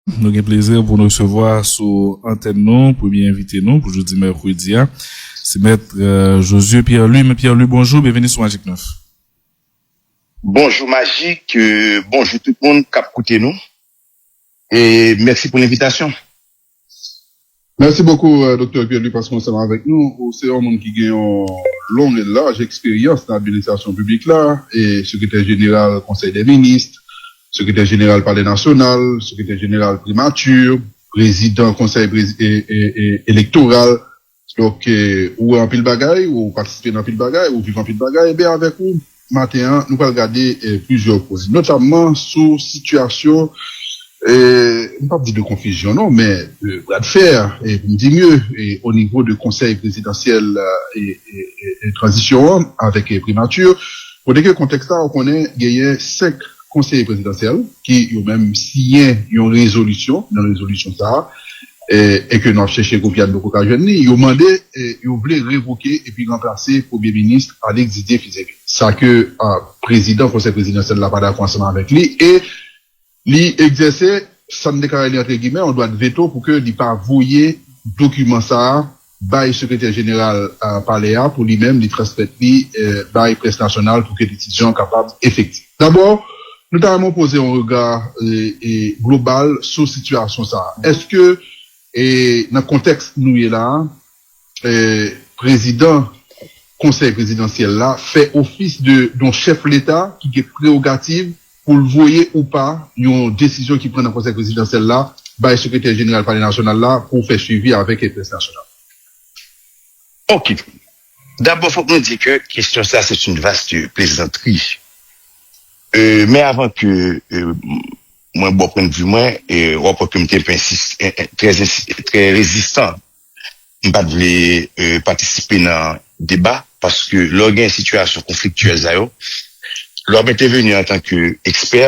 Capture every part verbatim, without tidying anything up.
Nou gen plezi pou nou resevwa sou antèn nou premye envite nou pou jodi mèkredi a. Se mèt, euh, Josué Pierre-Louis. Mèt Pierre-Louis, bonjou, byenveni sou Magic neuf. Bonjou Magic, euh, bonjou tout moun k ap koute nou. E mèsi pou lenvitasyon. Mèsi bokou, euh, Doktè Pierre-Louis, paske w ansanm avèk nou. Ou se yon moun ki gen yon long e laj eksperyans nan administrasyon piblik la, e sekretè jeneral Konsèy dè Minis, sekretè jeneral Palè Nasyonal, sekretè jeneral Primati, prezidan Konsèy prezi- e- e- e- elektoral. Donk, e, ou wè anpil bagay, ou patisipe nan anpil bagay, ou viv anpil bagay, enben avèk ou, maten an, nou pral gade, e, plizyè pwen, notamman sou sitiyasyon, e, m p ap di de konfizyon non, men de bradfè, e, pou m di mye, e, o nivo de konsèy prezidansyèl, e, e, e, e tranzisyon an avèk, e, primati, kote ke kontèks la, ou konnen genyen senk konseye prezidansyèl ki yo menm siyen yon rezolisyon, nan rezolisyon sa a, e, e ke nou ap chèche kopi a, nou poko ka jwenn li, yo mande, e, yo vle revoke epi ranplase Premye Minis Alex Didier Fils-Aimé. Sa ke, a, prezidan Konsèy Prezidansyèl la pa dakò ansanm avèk li, e li egzèse, sa n deklare li antre gimè, yon dwa de veto pou ke li pa voye dokiman sa a bay sekretè jeneral, a, palè a pou li menm, li transmèt li, e, bay près nasyonal pou ke desizyon an kapab efektif. Dabò, nou ta renmen poze yon rega, e, e, global sou sitiyasyon sa a. Èske, e, nan kontèks nou ye la a, e, prezidan Konsèy Prezidansyèl la fè ofis de, de yon chèf Leta ki gen prewogativ pou l voye ou pa yon desizyon ki pran nan Konsèy Prezidansyèl la bay sekretè jeneral Palè Nasyonal la pou fè swivi avèk près nasyonal? Ok. Dabò, fòk nou di ke kesyon sa, c'est une vaste plaisanterie. Euh, men avan ke, euh, mwen ba w pwennvi mwen, e w ap wè ke m te ensis- en- en- trè ensis- trè rezistan. M pa t vle, euh, patisipe nan deba, paske lè w gen sitiyasyon konfliktyèl sa yo, lè w ap entèveni antanke ekspè,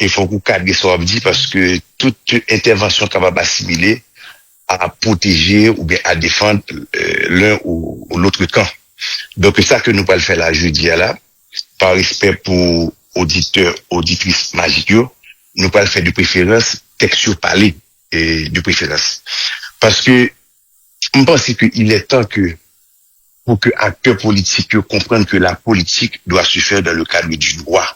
e fòk ou kadre sa w ap di, paske tout entèvansyon kapab asimile a pwoteje oubyen a defann, euh, l'un ou, ou l'autre camp. Donk, sa ke nou pral fè la jodi a la, pa respè pou oditè, oditris Magic yo, nou pral fè de preferans tèks yo pale, e de preferans. Paske m panse ke il est temps que, pour que acteurs politiques yo comprennent que la politique doit se faire dans le cadre du droit.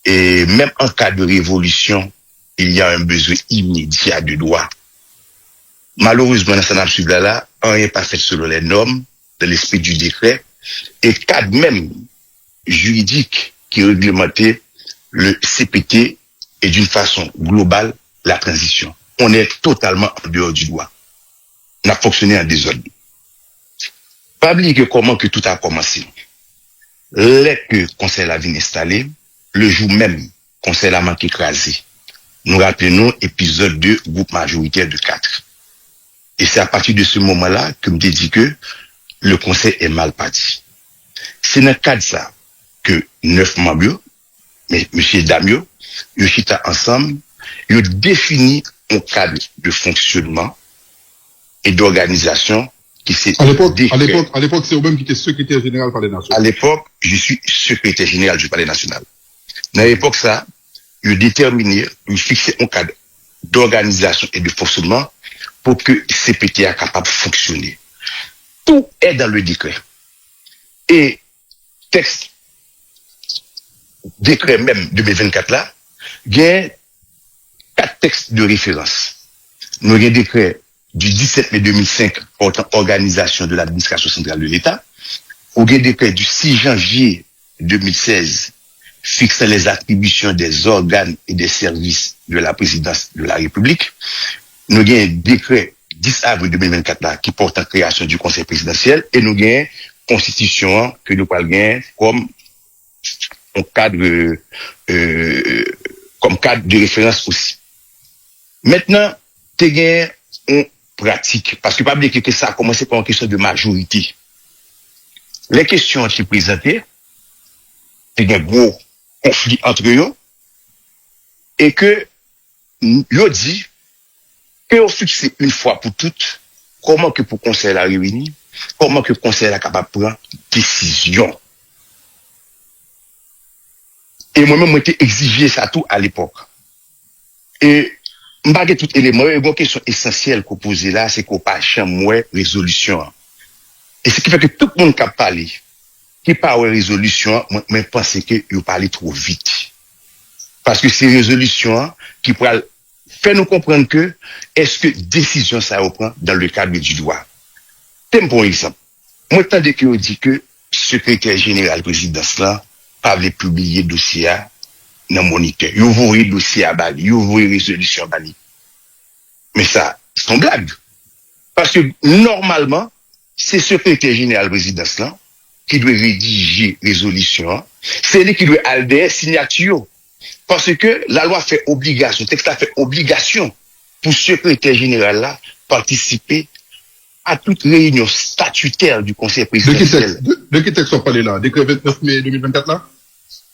Et même en cas de révolution, il y a un besoin immédiat de droit. Malerezman, nan sa n ap swiv la la, anyen pa fèt selon les normes, dans l'esprit du décret, e kad menm jiridik ki reglemante le C P T et d'une façon globale la transition. On est totalement en dehors du droit. N ap fonksyone an dezòd. Pa bliye ke kòman ke tout a kòmanse. Lè ke konsèy la vin enstale, le jou menm, konsèy la manke kraze. Nou raple nou epizòd de groupe majoritaire de quatre. Et c'est à partir de ce moment-là que m te di ke le conseil est mal parti. Se nan kad sa ke nèf manm yo, men, mesye dam yo, yo chita ansanm, yo defini yon kad de fonctionnement et d'organisation ki se A lepòk, a dekrè. lepòk, a lepòk, se ou menm ki te sekretè jeneral Palè Nasyonal. À l'époque, je suis secrétaire général du Palais National. Nan epòk sa, yo detèmine, yo fikse yon kad d'organisation et de fonctionnement pou ke C P T a kapab fonksyone. Tout est dans le décret. E tèks dekrè menm de mil vennkat la, gen kat tèks de referans. Nou gen dekrè du dix-sept mai deux mille cinq portant organisation de l'administration centrale de l'État, ou gen dekrè du six janvier deux mille seize fixant les attributions des organes et des services de la présidence de la République, nou gen dekrè dis avril deux mille vingt-quatre la ki portan kreyasyon du Conseil présidentiel, e nou gen konstitisyon an ke nou pral gen kòm yon kad, euh, kòm kad de referans osi. Mentnan, te gen yon pratik, paske pa bliye ke, ke sa a kòmanse pa yon kesyon de majorite. Lè kesyon an te prezante, te gen gwo konfli antre yo, e ke yo di ke yo fikse yon fwa pou tout kòman ke pou konsèy la reyini, kòman ke konsèy la kapab pran desizyon. E mwen menm, mwen te egzije sa tou alepòk. E M pa gen tout eleman yo, e gon kesyon esansyèl ke w poze la, se ke w pa janm wè rezolisyon an. E se ki fè ke tout moun k ap pale, ki pa wè rezolisyon an, mwen, mwen panse ke yo pale twò vit. Paske se rezolisyon an ki pral fè nou konprann ke èske desizyon sa yo pran dans le cadre du droit. Te m pran yon egzanp. Mwen tande ke yo di ke sekretè jeneral prezidans lan pa vle pibliye dosye a nan Monitè. Yo voye dosye a ba li, yo voye rezolisyon ba li. Men sa, se yon blag. Paske nòmalman, se sekretè jeneral prezidans lan ki dwe redije rezolisyon an. Se li ki dwe al dèyè siyati yo. Paske lalwa fè obligasyon, tèks la fè obligasyon pou sekretè jeneral la patisipe a tout reyinyon statitè di Konsèy Prezidansyèl. De ki tèks w ap pale la? Dekrè vennèf me de mil vennkat la?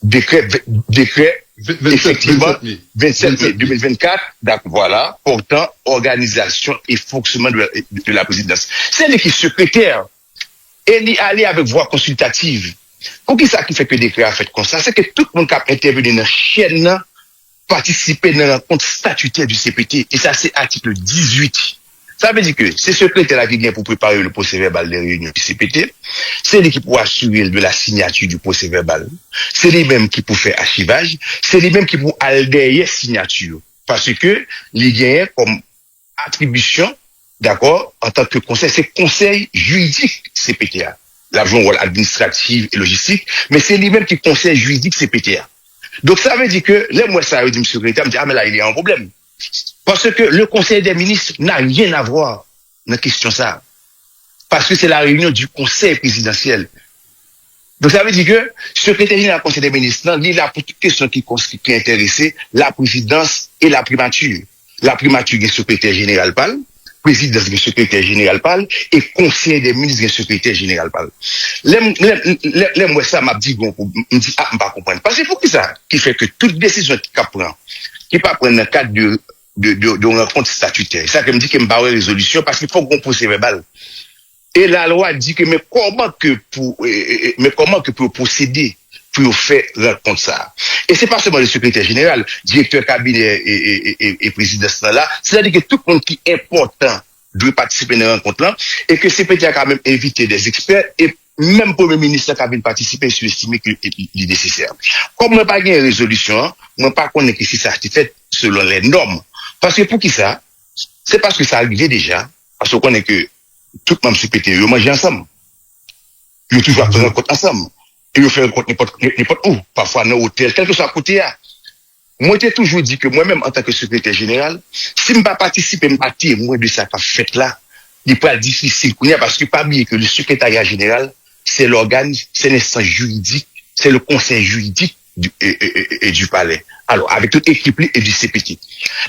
Dekrè, dekrè, efektivman, vennsèt me de mil vennkat, dak, vwala, pòtan òganizasyon e fonksyonman de, de la prezidans. Se li ki sekretè. E li ale avèk vwa konsiltativ. Poukisa ki fè ke dekrè a fèt konsa? Se ke tout moun k ap entèveni nan chèn nan patisipe nan rankont statitè di C P T, e sa se atik dizuit. Sa vle di ke se sekretè la ki gen pou prepare le procès verbal des réunions du C P T, se li ki pou asire l de la signature du procès verbal, se li menm ki pou fè achivaj, se li menm ki pou al dèyè siyati yo, paske li genyen kòm atribisyon, dakò, antanke konsèy, se konsèy jiridik C P T a. L ap jwe yon wòl administratif e lojistik, men se li menm ki konsèy jiridik C P T a. Donk, sa vle di ke lè m wè sa, yo di m sekretè, m di, ah, men la, il y a un problème. Parce que le conseil des ministres n'a rien à voir nan kesyon sa. Parce que c'est la réunion du conseil présidentiel. Donk, sa vle di ke sekretè jeneral konsèy dè minis lan, li la pou tout kesyon ki, ki, ki enterese la prezidans e la primati. La primati gen sekretè jeneral pa l, prezidans gen sekretè jeneral pa l, e konsèy dè minis gen sekretè jeneral pa l. Lè m, lè, lè, lè m wè sa, m ap di, bon, m di, ah, m pa konprann. Paske poukisa ki fè ke tout desizyon ki ap pran, ki pa pran nan kad de, de, de, de rankont statitè? Sa ke m di ke m pa wè rezolisyon, paske fòk gon pwosè vèbal. E lalwa di ke men kòman ke pou, e, e, e, men kòman ke pou yo pwosede pou yo fè rankont sa a. E se pa sèlman le sekretè jeneral, direktè kabinè e, e, e, e, e prezidans lan la, sètadi ke tout moun ki enpòtan dwe patisipe nan rankont lan, e ke C P T a ka menm envite dè ekspè, e menm premye minis lan ka vin patisipe si yo estime ke li, li nesesè. Kòm mwen pa gen rezolisyon an, mwen pa konnen ke si sa te fèt selon lè nòm. Paske poukisa? Se paske sa rive deja, paske w konnen ke tout manm C P T yo, yo manje ansanm. Yo toujou ap fè rankont ansanm. E yo fè rankont nenpòt, nenpòt ou, pafwa nan otèl, kèlkeswa kote a. Mwen te toujou di ke mwen menm, antanke sekretè jeneral, si m pa patisipe, m pa temwen de sa k ap fèt la, li pral difisil kounye a, paske pa bliye ke le secrétariat général, c'est l'organe, c'est l'instance juridique, c'est le conseil juridique du, e, e, e, e, du palais. Alò, avèk tout ekip li e di C P T.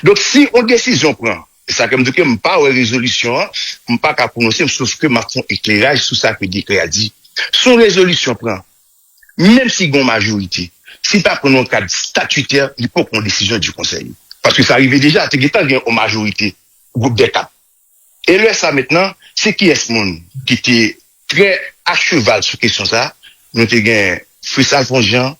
Donk, si yon desizyon pran, e sa ke m di ke m pa wè rezolisyon an, m pa ka pwononse m, sof ke m ap fè yon ekleraj sou sa ke dekrè a di. Si yon rezolisyon pran, menm si gen yon majorite, si l pa pran nan yon kad statitè, li poko yon desizyon di konsèy. Paske sa rive deja, te gentan gen yon majorite, gwoup dè kat. E lè sa mentnan, se kiyès moun ki te trè acheval sou kesyon sa? Nou te gen Fritz Alphonse Jean,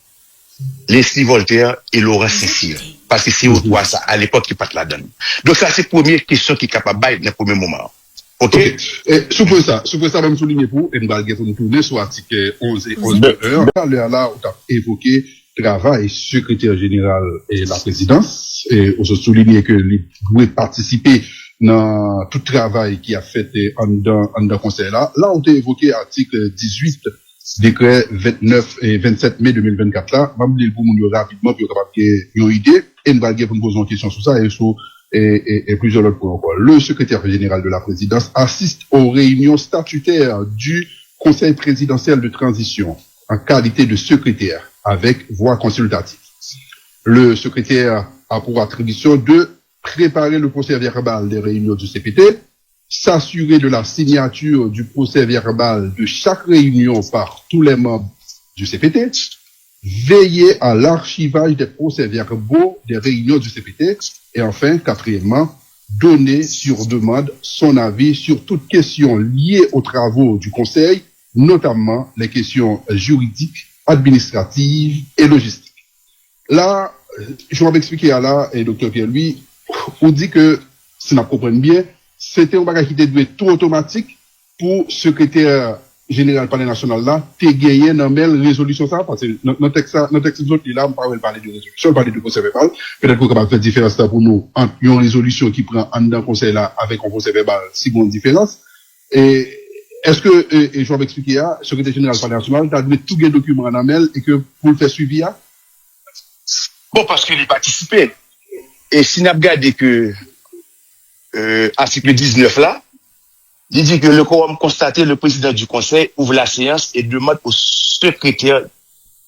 Leslie Voltaire e Laurent Saint-Cyr. Paske se yo twa sa, alepòk, ki pa t ladann. Donk sa se premye kesyon ki kapab bay nan premye moman an. Oke? Oke. E, sou pwen sa, sou pwen sa, ban m soulinye pou ou, e m pral gen pou n tounen sou atik, e, onz e onz de, de, de, talè a la, ou t ap evoke travay sekretè jeneral, e, laprezidans, e, ou sot soulinye ke li dwe patisipe nan tout travay ki ap fèt, e, anndan, anndan konsèy la. La, ou te evoke atik, e, dizuit, dekrè vennèf, e, vennsèt me de mil vennkat la. M ap li l pou moun yo rapidman, pou yo kapab gen yon ide. E n pral gen pou n poze yon kesyon sou sa e sou, e, e, e plizyè lòt pwen ankò. Le secrétaire général de la présidence assiste aux réunions statutaires du Conseil présidentiel de transition en qualité de secrétaire avec voix consultative. Le secrétaire a pour attribution de préparer le procès-verbal des réunions du C P T, s'assurer de la signature du procès-verbal de chaque réunion par tous les membres du C P T, veiller à l'archivage des procès-verbaux des réunions du C P T, et enfin, quatrièmement, donner sur demande son avis sur toutes questions liées aux travaux du Conseil, notamment les questions juridiques, administratives et logistiques. La, jan w ap eksplike a la, e, Doktè Pierre Louis, ou di ke, si n ap konprann byen, se te yon bagay ki te dwe tou otomatik pou sekretè jeneral Palè Nasyonal la te genyen nan men l rezolisyon sa a, paske nan, nan tèks sa, nan tèks m sot li la, m pa wè l pale de rezolisyon, l pale de pwosè vèbal. Petèt ke w kapab fè diferans la pou nou ant yon rezolisyon ki pran anndan konsèy la avèk yon pwosè vèbal, si gen yon diferans. E èske, e, e jan w eksplike a, sekretè jeneral Palè Nasyonal ta dwe tou gen dokiman an nan men l e ke pou l fè swivi a? Bon, paske li patisipe. E si n ap gade ke euh, article dix-neuf là, il dit que le quorum constaté, le président du conseil ouvre la séance et demande au secrétaire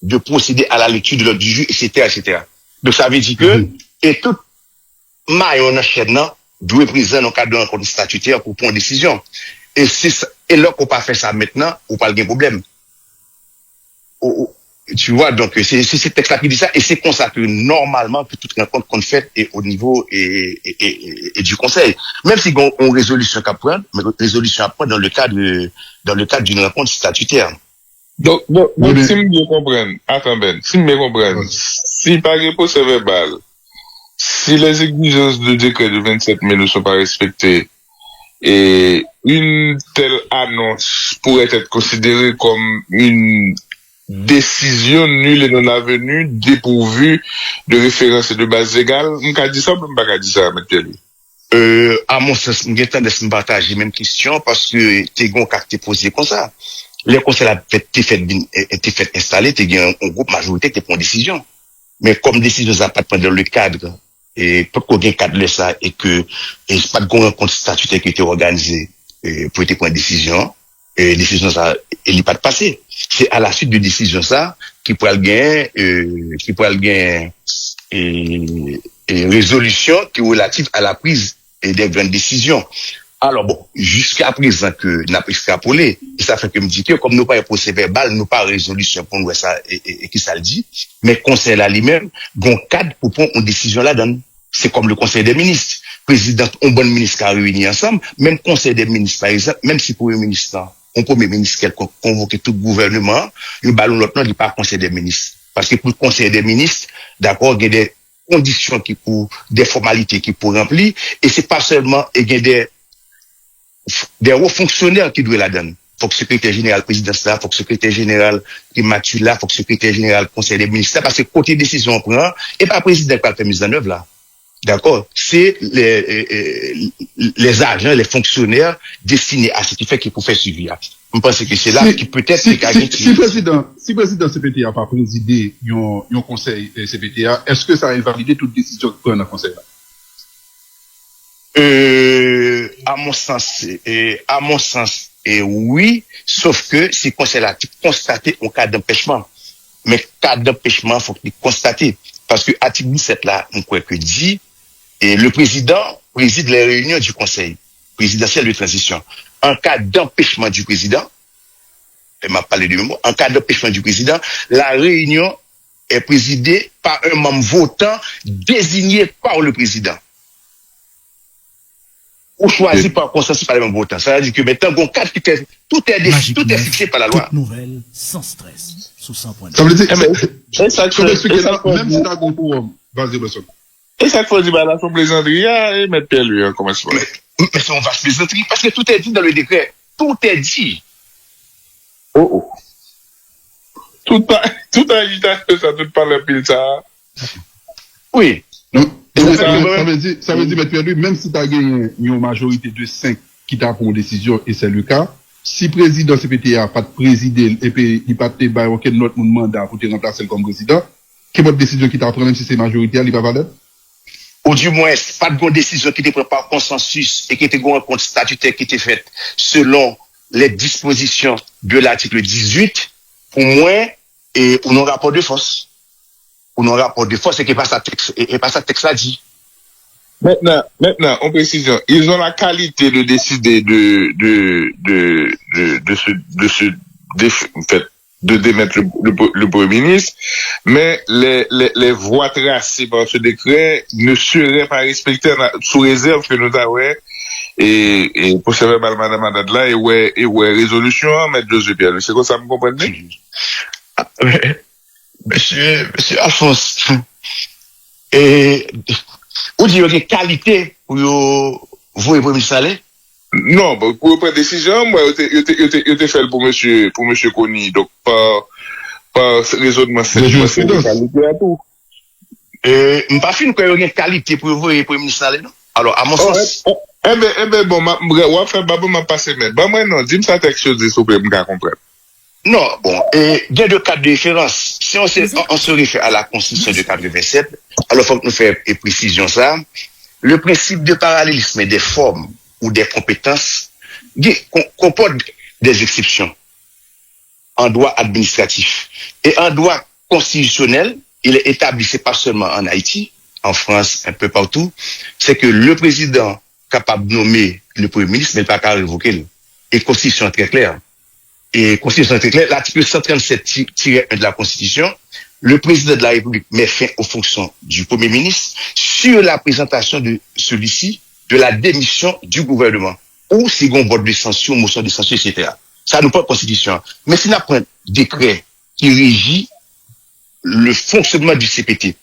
de procéder à la lecture de l'ordre du jour, et cetera, et cetera. Donc ça veut dire que, et tout mayon nan chèn nan dwe prezan nan kad de rankont statitè pou pran desizyon. E se sa, e lè ou pa fè sa mentnan, ou pral gen pwoblèm. Ou, ou, tu vois, donc c'est c'est ce texte-là qui dit ça, et c'est comme ça que normalement que toute rencontre qu'on fait est au niveau et, et, et, et du conseil. Même si on, on résolution qu'à prendre, mais résolution à prendre dans le cadre dans le cadre d'une rencontre statutaire. Donk, donk, donk si m byen konprann, atan Ben, si m byen konprann, si pa gen pwosè vèbal, si les exigences de décret de vingt-sept mai ne sont pas respectées, et une telle annonce pourrait être considérée comme une décision nulle et non avenue, dépourvue de référence et de base légale. M ka di sa oubyen m pa ka di sa, Mèt Pierre Louis? Euh, a mon sans, m gen tandans m pataje menm kesyon paske te gen yon ka ki te poze konsa. Lè konsèy la te fèt vin, te fèt enstale, te gen yon gwoup majorite ki te pran yon desizyon. Men kòm desizyon sa pa t pran dans le cadre, e potko gen kad lè sa e ke e pa t gen yon rankont statitè ki te òganize e pou yo te pran desizyon an, e desizyon sa e li pa t pase. Se a la suite de desizyon sa ki pral gen e ki pral gen e e rezolisyon ki relatif a la prise e de grann desizyon. Alò bon, jiska prezan ke n ap ekstrapole, e sa fè ke m di ke kòm nou pa gen pwosè vèbal, nou pa rezolisyon pou n wè sa e, e, e kisa l di, men konsèy la li menm gen yon kad pou pran yon desizyon ladan l. Se kòm le konsèy dè minis. Prezidan yon bann minis ka reyini ansanm, menm konsèy dè minis pa egzanp, menm si premye minis lan, yon premye minis kèlkonk konvoke tout gouvèneman an, yo ba l yon lòt non, li pa konsèy dè minis. Paske pou konsèy dè minis, dakò, gen de kondisyon ki pou, de fòmalite ki pou ranpli, e se pa sèlman e gen de de wo fonksyonè ki dwe ladan l. Fòk sekretè jeneral prezidans la, fòk sekretè jeneral primati la, fòk sekretè jeneral konsèy de minis la, paske kote desizyon an pran an, e pa prezidan k pral fè mizannèv la. Dakò? Se les, les agents, les fonctionnaires destinés à ce qui fait ki pou fè swivi a. M panse ke se la ki petèt ki ka gen ti. Si prezidan, si prezidan C P T A pa prezide yon, yon konsèy C P T A, èske sa envalide tout desizyon ki pran nan konsèy la? Euh, à mon sens, euh, à mon sens, euh, oui, sof ke si konsèy la te konstate yon ka d'anpèchman. Men ka d'anpèchman, fòk li konstate. Paske atik disèt la, m kwè ke di, et le président préside les réunions du Conseil présidentiel de transition. En cas d'empêchement du président, et m'a parlé de mémoire, en cas d'empêchement du président, la réunion est présidée par un membre votant désigné par le président ou choisi par consensus par les membres votants. Ça veut dire que maintenant, gon kad ki te, tout est, tout est fixé par la loi. Tout nouvelle, sans stress, sous cent point. Sa vle di, sa vle di ke menm si ta gon kowòm, vas-y, Wilson. E sa k fè w di bagay la se yon plezantri a, e Mèt Pierre Louis an kòmansman. Men se yon vas plezantri, paske tout est dit dans le décret. Tout est dit. Oh oh. Tout, tout ajitasyon sa, tout pale anpil sa. Wi. Donk, sa vle di, sa vle di, Mèt Pierre Louis, menm si ta genyen yon majorite de senk ki ta pran yon desizyon, e c'est le cas, si prezidan C P T A pa t prezide l, epi li pa t te bay okenn lòt moun manda pou te ranplase l kòm prezidan, kenpòt desizyon ki ta pran, menm si se majorite a, li pa valab? Ou di mwens, pa t gon desizyon ki te pran pa konsansis e ki te gon rankont statitè ki te fèt selon les dispositions de l'article dix-huit, pou mwen, e, ou nan rapò de fòs. Ou nan rapò de fòs, e ke pa sa tèks, e, e pa sa tèks la di. Maintenant, maintenant, en précision, ils ont la qualité de décider de, de, de, de, de se, de se déf- en fait, de démettre le, le, le Premier ministre, mais les, les, les voies tracées par ce décret ne seraient pas respectées en- sous réserve que nou ta wè e, e pwosè vèbal madan Madad la e wè, e wè rezolisyon an, Mèt Josué Pierre Louis. Se konsa m konprann li? Mesye, mesye Alphonse, e, Ou di yo gen kalite pou yo voye premye minis la ale? Non, bon, pou yo pran desizyon an, m wè yo te, yo te, yo te, yo te fè l pou mesye, pou mesye Conille. Donk, pa, pa rezònman senp, mwen se gen kalite a tou. E, m pa fin kwè yo gen kalite pou yo voye premye minis la ale, non. Alò, a mon sans. Enben, enben, bon, w ap fè babou, m ap pase men. Ban mwen non, di m sa tèks yo di, souple, m ka konprann. Non, bon, e, gen de kad de referans. Si on se, on, on se refè a la konstitisyon de katrevennsèt, alò fòk nou fè e presizyon sa. Le principe de parallélisme des formes ou des compétences gen, kon, comporte des exceptions en droit administratif et en droit constitutionnel. Il est établi, c'est pas seulement en Haïti, en France, un peu partout, c'est que le président capable de nommer le premier ministre, mais il pas capable de révoquer. Et constitution très claire. Et constitution très claire, l'article cent trente-sept tiret un de la Constitution, le président de la République met fin aux fonctions du Premier ministre sur la présentation de celui-ci de la démission du gouvernement ou si gon vòt de sansyon, mosyon de sansyon, et cetera. Sa nou pran konstitisyon an. Men si n ap pran dekrè ki reji le fonctionnement du C P T,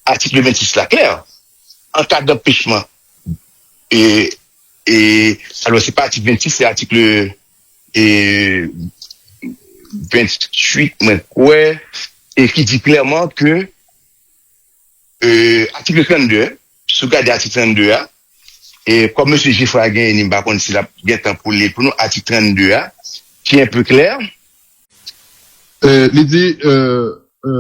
atik vennsis la klè, an ka d'anpechman, e, e, alò, se pa atik vennsis, se atik, e, venntuit, mwen kwè, e ki di klèman ke, e, atik trannde, si w gade atik trannde a, e kòm mesye Jefra genyen li, m pa konn si l ap gen tan pou l li pou nou, atik trannde a, ki enpe klè. E, li di, e, e,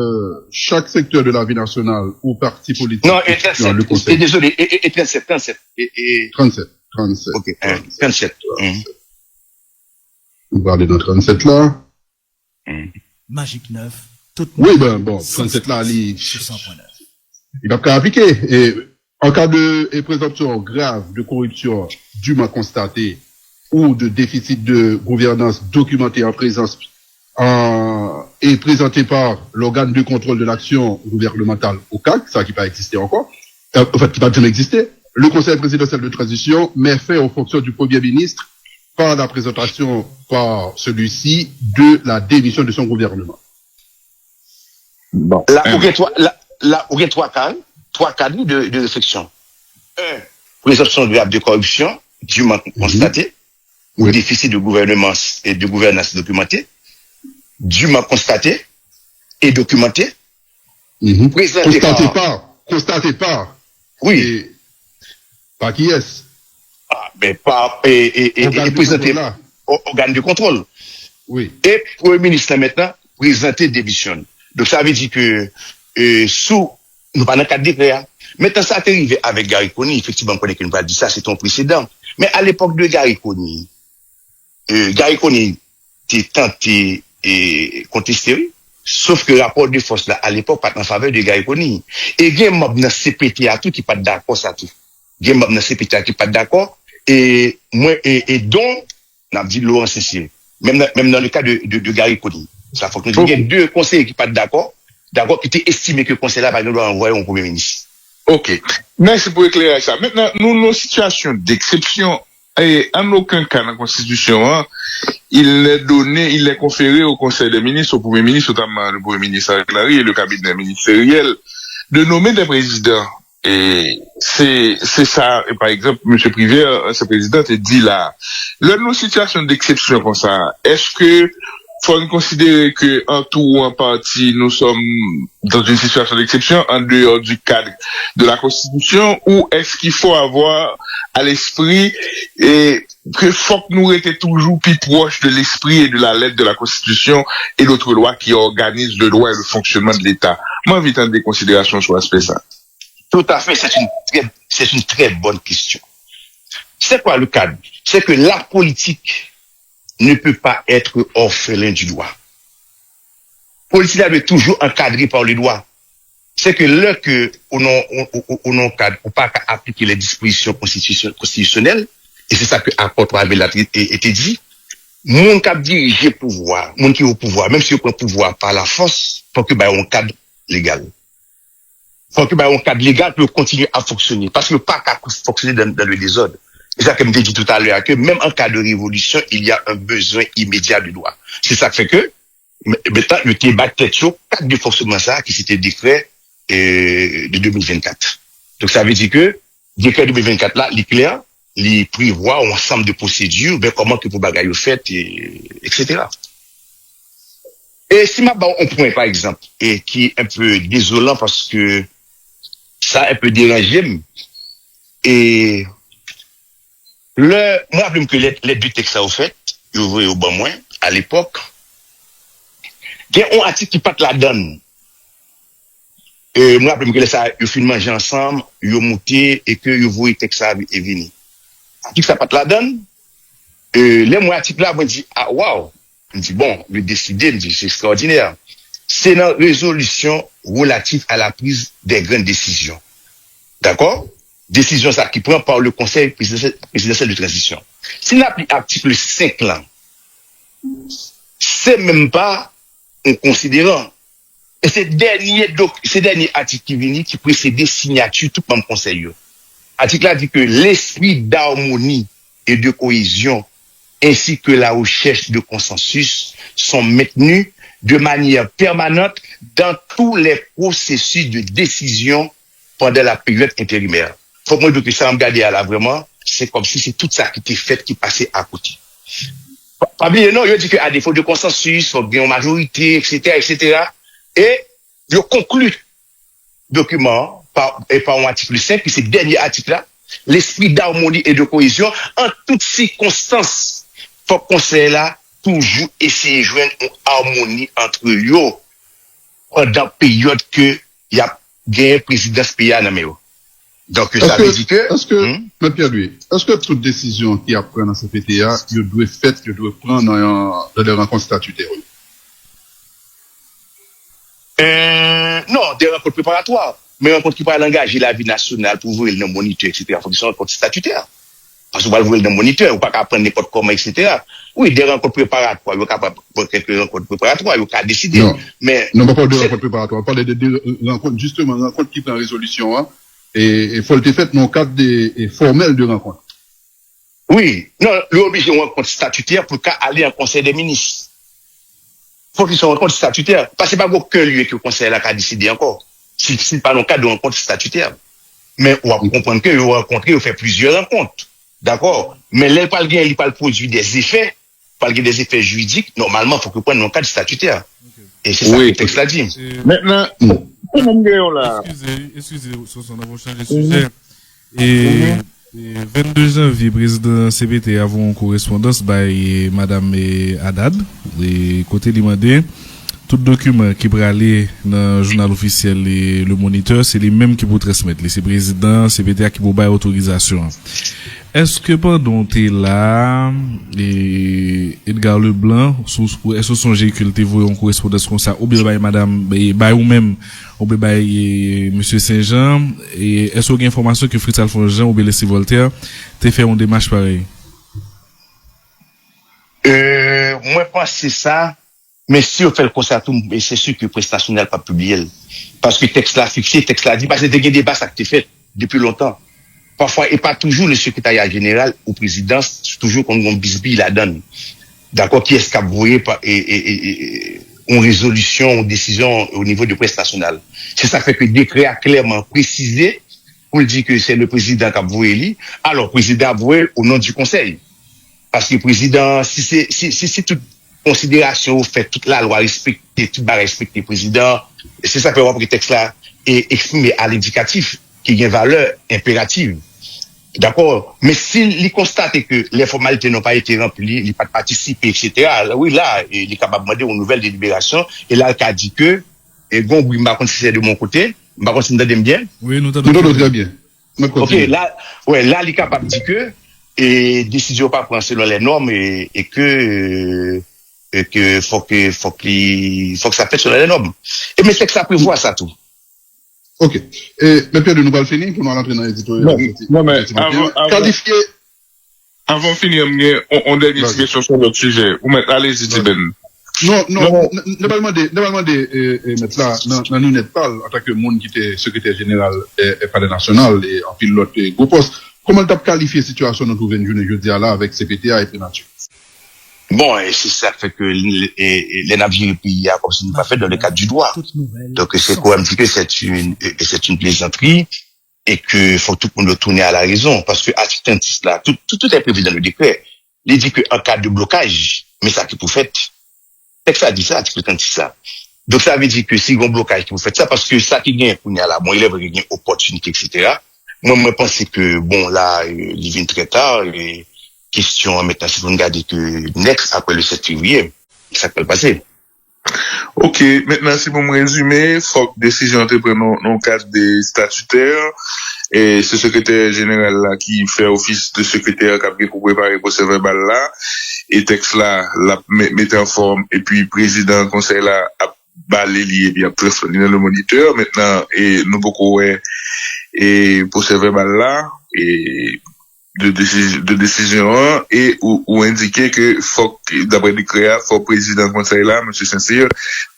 chak sektè de lavi nasyonal ou pati politik. Non, e trannsèt, e, dezole, e, e, e trannsèt, trannsèt. E, e, trannsèt, trannsèt. Ok, trannsèt. Nou prale nan trannsèt la. Magic neuf, tout moun. Wi, ben, bon, trannsèt la, li. Li p ap ka aplike. E, en cas de, e, présomption grave de corruption dûment constatée ou de déficit de gouvernance documenté en présence, en, et présenté par l'organe de contrôle de l'action gouvernementale, OCAG, sa ki pa egziste ankò, euh, en fait, ki pa janm egziste, le Conseil présidentiel de transition met fin aux fonctions du Premier ministre par la présentation par celui-ci de la démission de son gouvernement. Bon. La, ou gen twa, la, la, ou gen twa ka, twa kad de, de refleksyon. Un, présomption grave de corruption dûment constatée, ou déficit de gouvernance et de gouvernance documenté, dûment constaté et documenté, présenté par. Constaté par. Constaté par. Wi. E, pa kiyès? Ah, ben, pa, e, e, e, e prezante ògàn de kontwòl. Wi. E premye minis la mentnan prezante demisyon l. Donk, sa vle di ke, e, sou, nou pa nan kad dekrè a. Mentnan, sa te rive avèk Garry Conille, efektivman, m konnen ke nou pral di sa, se te yon presedan. Men a lepòk de Garry Conille, e, Garry Conille te tante, e, konteste, wi. Sof ke rapò de fòs la, a lepòk, pa t an favè de Garry Conille. E gen manm nan C P T a tou ki pa t dakò sa tou. Gen manm nan C P T a ki pa t dakò. E mwen, e, e don, n ap di Laurent Sessier. Menm nan, menm nan le ka de, de, de Garry Conille. Sa fòk nou di. Gen de konseye ki pa t dakò, dakò, ki te estime ke konsèy la pa gen dwa anvwaye yon premye minis. Ok. Mèsi pou ekleraj sa. Mentnan, nou nan yon sitiyasyon deksepsyon. Et en aucun cas dans la Constitution, hein, il n'est donné, il n'est conféré au Conseil des ministres, au Premier ministre, notamment le Premier ministre Ariel Henry et le cabinet ministériel, de nommer des présidents. E se se sa, e pa egzanp, mesye Privert, ansyen prezidan, te di la. Lè nou sitiyasyon deksepsyon konsa, èske fò n konsidere ke an tou ou an pati, nous sommes dans une situation d'exception, en dehors du cadre de la Constitution, ou est-ce qu'il faut avoir à l'esprit e ke fòk nou rete toujou pi pwòch de l'esprit et de la lettre de la Constitution et d'autres lois qui organisent le droit et le fonctionnement de l'État? Mwen anvi tande konsiderasyon w sou aspè sa. Tout à fait, c'est une très, c'est une très bonne question. C'est quoi le cadre? C'est que la politique ne peut pas être orphelin du droit. Politik la dwe toujou ankadre pa le dwa. Se ke lè ke ou nan, ou, ou, ou nan kad ou pa ka aplike les dispositions constitution- constitutionnelles, e se sa ke akò twa vil la te, te, te di, moun k ap dirije pouvwa, moun ki o pouvwa, menm si yo pran pouvwa pa lafòs, fòk yo bay yon kad legal. Fòk yo bay yon kad legal pou yo kontinye ap fonksyone, paske yo pa ka fonksyone dans, dans le désordre. E sa ke m te di toutalè a, ke menm an ka de revolisyon, il y a un besoin immédiat de droit. Se sa k fè ke, men, men, yo te bay tèt yo kad de fonksyonman sa a, ki se te dekrè, e, de de mil vennkat. Donk, sa vle di ke dekrè de mil vennkat la, li klè, li prevwa yon ansanm de pwosedi, ben, kòman ke pou bagay yo fèt, e, etsetera. E si m ap ba w yon pwen, pa egzanp, e ki enpe dezolan paske sa enpe deranje m, e lè, mwen raple m ke lèt, lèt de tèks sa yo fèt, yo voye yo ban mwen, alepòk, gen yon atik ki pa t ladan l. E, mwen raple m ke lè sa a, yo fin manje ansanm, yo moute, e ke yo voye tèks sa a vi- e vini. Atik sa pa t ladan l. E, lè m wè atik la, mwen di, a, waw! M di, bon, yo deside, m di, se ekstraòdinè. Se nan rezolisyon relatif à la prise des grandes décisions. Dakò? Desizyon sa ki pran par le Conseil présidentiel, présidentiel de transition. Si n ap li atik senk lan, se menm pa yon konsideran. E se dènye dok, se dènye atik ki vini, ki presede siyati tout manm konsèy yo. Atik la di ke l'esprit d'harmonie et de cohésion ainsi que la recherche de consensus sont maintenus de manière permanente dans tous les processus de décision pendant la période intérimaire. Fòk mwen di w ke sa m gade a la vrèman, se kòmsi se tout sa ki te fèt ki pase akote. Pa, pa bliye non, yo di ke à défaut de consensus, fòk gen yon majorite, etsetera, etsetera. E yo konkli dokiman an pa, e pa yon atik senk, ki se dènye atik la, l'esprit d'harmonie et de cohésion, an tout sikonstans, fòk konsèy la toujou eseye jwenn yon amoni ant yo pandan peryòd ke y ap genyen prezidans peyi a nan men yo. Donk, sa vle di ke. Èske, Mèt Pierre Louis, èske tout desizyon ki ap pran nan C P T a, yo dwe fèt, yo dwe pran nan, nan de rankont statitè yo? Euh, non, de rankont preparatwa. Men rankont ki pral angaje lavi nasyonal pou voye l nan monitè, etsetera, fòk li se rankont statitè. Paske ou pral voye l nan monitè, ou pa ka pran nenpòt kòman, etsetera. Wi, de rankont preparatwa, yo kapab pran kèk rankont preparatwa, yo ka deside. Men. Non, m pa pale de rankont preparatwa, m pale de, de rankont, jisteman, rankont ki pran rezolisyon an, e, e fò l te fèt nan yon kad de, e, fòmèl de rankont. Wi, non, li oblije yon rankont statitè pou l ka ale an konsèy dè minis. Fòk li se yon rankont statitè. Paske pa gen okenn lye ke konsèy la ka deside ankò. Si, si l pa nan kad yon rankont statitè. Men w ap konprann ke yo rankontre, yo fè plizyè rankont. Dakò? Men lè l pral gen, li pral pwodui dè efè, pral gen dè efè jiridik, nòmalman, fòk yo pran nan yon kad statitè. E se sa ke tèks la di. Mentnan, pou moun gen yo la. Eskize, eskize, Sonson, n ap chanje sijè. E, e vennde janvye, prezidan C P T a voye yon korespondans bay, e, madanm, e, Haddad, e kote li mande tout dokiman ki prale nan jounal ofisyèl, e, Le Moniteur, se li menm ki pou transmèt li. Se prezidan C P T a ki pou bay otorizasyon an. Èske pandan w te la, e, Edgar Leblanc, sou, sou, èske w sonje ke l te voye yon korespondans konsa, oubyen bay madanm, bay, bay ou menm, oubyen bay, e, mesye Senjan, e, èske w gen enfòmasyon ke Fritz Alphonse Jean oubyen Leslie Voltaire te fè yon demach parèy? E, mwen panse sa, men si yo fè l konsa tou, se si ke près nasyonal p ap pibliye l. Paske tèks la fikse, tèks la di, paske te gen deba sa k te fèt depi lontan. Pafwa, e pa toujou le sekretarya jeneral ou prezidans toujou konn gen yon bisbiy ladan l. Dakò, kiyès k ap voye pa, e, e, e, e, yon rezolisyon, yon desizyon o nivo de près nasyonal. Se sa k fè ke dekrè a klèman presize pou l di ke se le prezidan k ap voye li. Alò, prezidan ap voye l o non di konsèy. Paske prezidan, si se, si, si, si tout konsiderasyon yo fèt, tout lalwa respekte, tout bagay respekte, prezidan, se sa k fè w ap wè tèks la e eksprime a lendikatif, ki gen valè enperatif. Dakò? Men si li konstate ke lè fòmalite yo pa ete ranpli, li pa t patisipe, etsetera, wi, la, e, li kapab mande yon nouvèl deliberasyon, e la, l ka di ke, e, gon bri, m pa konn si se de mon kote, m pa konn si n tande m byen. Wi, nou tande w trè byen. Ok, la, wè, la, li kapab di ke, e, desizyon pa pran selon lè nòm, e, e ke, e ke fòk, fòk li, fòk sa fèt selon lè nòm. E men tèks la prevwa sa tou. Ok. E, men Pierre, nou pral fini pou nou al antre nan editoryal. Non, non, men avan, avan, kalifye. Avan w fini an, m gen yon, yon dènye ti kesyon sou yon lòt sijè. Ou mèt, alezi, Ti Ben. Non, non, n ap al mande, n ap al mande, e, e, mèt la, nan, nan linèt pa l, antanke moun ki te sekretè jeneral, e, e, Palè Nasyonal, e anpil lòt, e, gwo pòs, kòman l t ap kalifye sitiyasyon nou twouve n jounen jodi a la avèk C P T A e Prenati? Bon, e se sa k fè ke, e, e, lè n ap jere peyi a kòmsi nou pa fèt dans le cadre du droit. Donk, se pou m di ke c'est une, e, c'est une plaisanterie. e ke fòk tout moun yo tounen a la rezon, paske atik trannsis la, tout, tout, tout est prévu dans le décret. Li di ke an ka de blokaj, men sa ki pou fèt. Tèks la di sa, atik trannsis la. Donk, sa vle di ke si gen yon blokaj ki pou fèt, sa, paske sa ki genyen kounye a la, bon, il est vrai ke gen opòtinite, et cetera. Mwen, mwen panse ke, bon, la, euh, li vin trè ta, e kesyon an mentnan, se pou n gade ke next, apre le sèt fevriye, sa k pral pase. Ok, mentnan, si pou m rezime, fòk desizyon an te pran nan yon kad de estatitè, e se sekretè jeneral la ki fè ofis de sekretè k ap gen pou prepare pwosè vèbal la, e tèks la, l ap mete an fòm, epi prezidan konsèy la ap bale li, epi ap transmèt li nan le Moniteur. Mentnan, e nou poko wè e pwosè vèbal la, e de desizyon an, e ou endike ke fòk, daprè dekrè a, fòk prezidan konsèy la, mesye Sincère,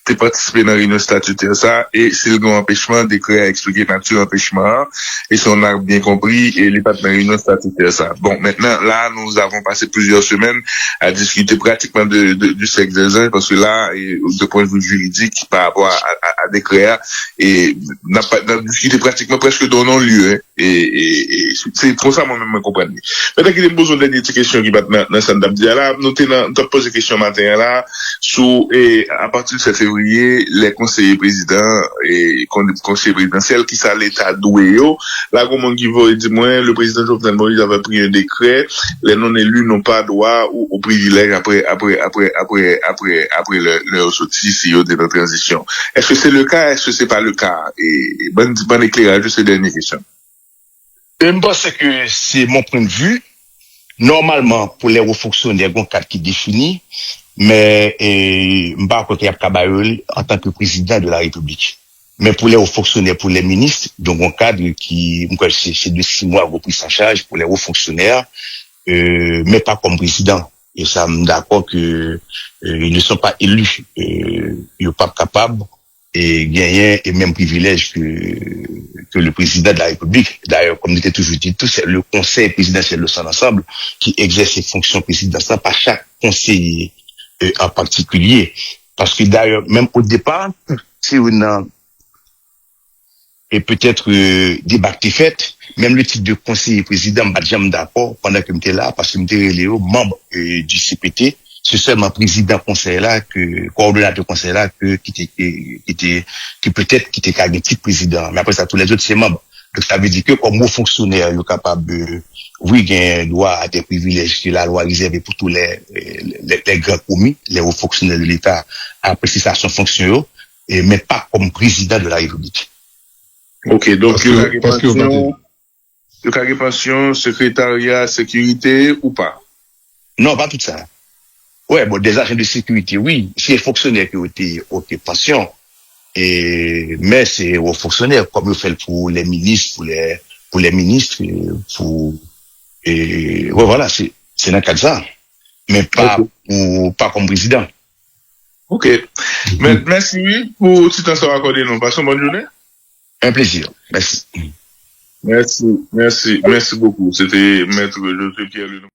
te patisipe nan reyinyon estatitè sa, e si l gen yon anpechman, dekrè a eksplike nati anpechman an, e si on a byen konpri, e li pa t nan reyinyon estatitè sa. Bon, mentnan, la, nous avons passé plusieurs semaines à discuter pratiquement de, de, du sexe des anges, paske la, e, de point de vue juridik, pa rapò a, a, a dekrè a, e n ap, n ap diskite pratikman prèske de non-lieu, e, e, e se konsa mwen menm mwen konprann li. Mentnan, kite m poze yon dènye ti kesyon ki pa t nan, nan sa n t ap di a la. Nou te nan, nou t ap poze kesyon maten an la sou, e, apati de sèt fevriye, lè konseye prezidan, e, kon-, konseye prezidansyèl, kisa leta dwe yo. La, gon moun ki voye di mwen, le président Jovenel Moïse avait pris un décret, les non-élus n'ont pas droit au, au privilège après, après, après, après, après, après leur, leur sortie, si yo te nan tranzisyon. Èske se le ka? Èske se pa le ka? E, e ban, ban ekleraj sou se dènye kesyon. E m panse ke se mon pwen de vi. Nòmalman, pou lè wo fonksyonè, gon kad ki defini, men e, m pa kwè ke y ap ka ba yo l antanke prezidan de la repiblik. Men pou lè wo fonksyonè, pou lè minis, donk gon kad ki, m kwè se, se de sis mwa, gon pris an chaj pou lè wo fonksyonè, e, men pa kòm prezidan. E sa, m dakò ke e, ils ne sont pas élus. E, yo p ap kapab e, genyen e menm privilèj ke, ke le président de la République. D'ailleurs, comme nous te toujours dit, tout c'est le Conseil présidentiel de son ensemble qui exerce ses fonctions présidentielles, pas chaque conseiller e, en particulier. Paske dayè, menm o depa, se youn nan e petèt e, deba k te fèt, menm le tit de konseye prezidan, m pa t janm dakò pandan ke m te la, paske m te rele yo manm e, du C P T, se sèlman prezidan konsèy la, ke kowòdonatè konsèy la, ke, ki te, ki, ki te, ki petèt ki te ka gen tit prezidan. Men apre sa, tou lèzòt se manm. Donk, sa vle di ke kòm wo fonksyonè, yo kapab, e, wi, gen dwa a de privilèj ke lalwa rezève pou tou lè, e, lè, lè gran komi, lè wo fonksyonè de Leta, apresyasyon fonksyon yo, e, men pa kòm prezidan de la Repiblik. Ok, donk yo ka gen pansyon, yo ka gen pansyon, sekretarya, sekirite ou pa? Non, pa tout sa. Wè, bon, des agents de sécurité, wi. Si e fonksyonè ke yo te, ok, pansyon. E, men se wo fonksyonè, kòm yo fè l pou lè minis, pou lè, pou lè minis, e, pou, e, wè, vwala, se, se nan kad sa. Men pa pou, pa kòm prezidan. Ok. Men, mèsi, wi, pou ti tan sa w akòde nou. Pase yon bòn jounen. Un plaisir. Mèsi. Mèsi, mèsi, mèsi bokou. Se te Mèt José Pierre Lenormand.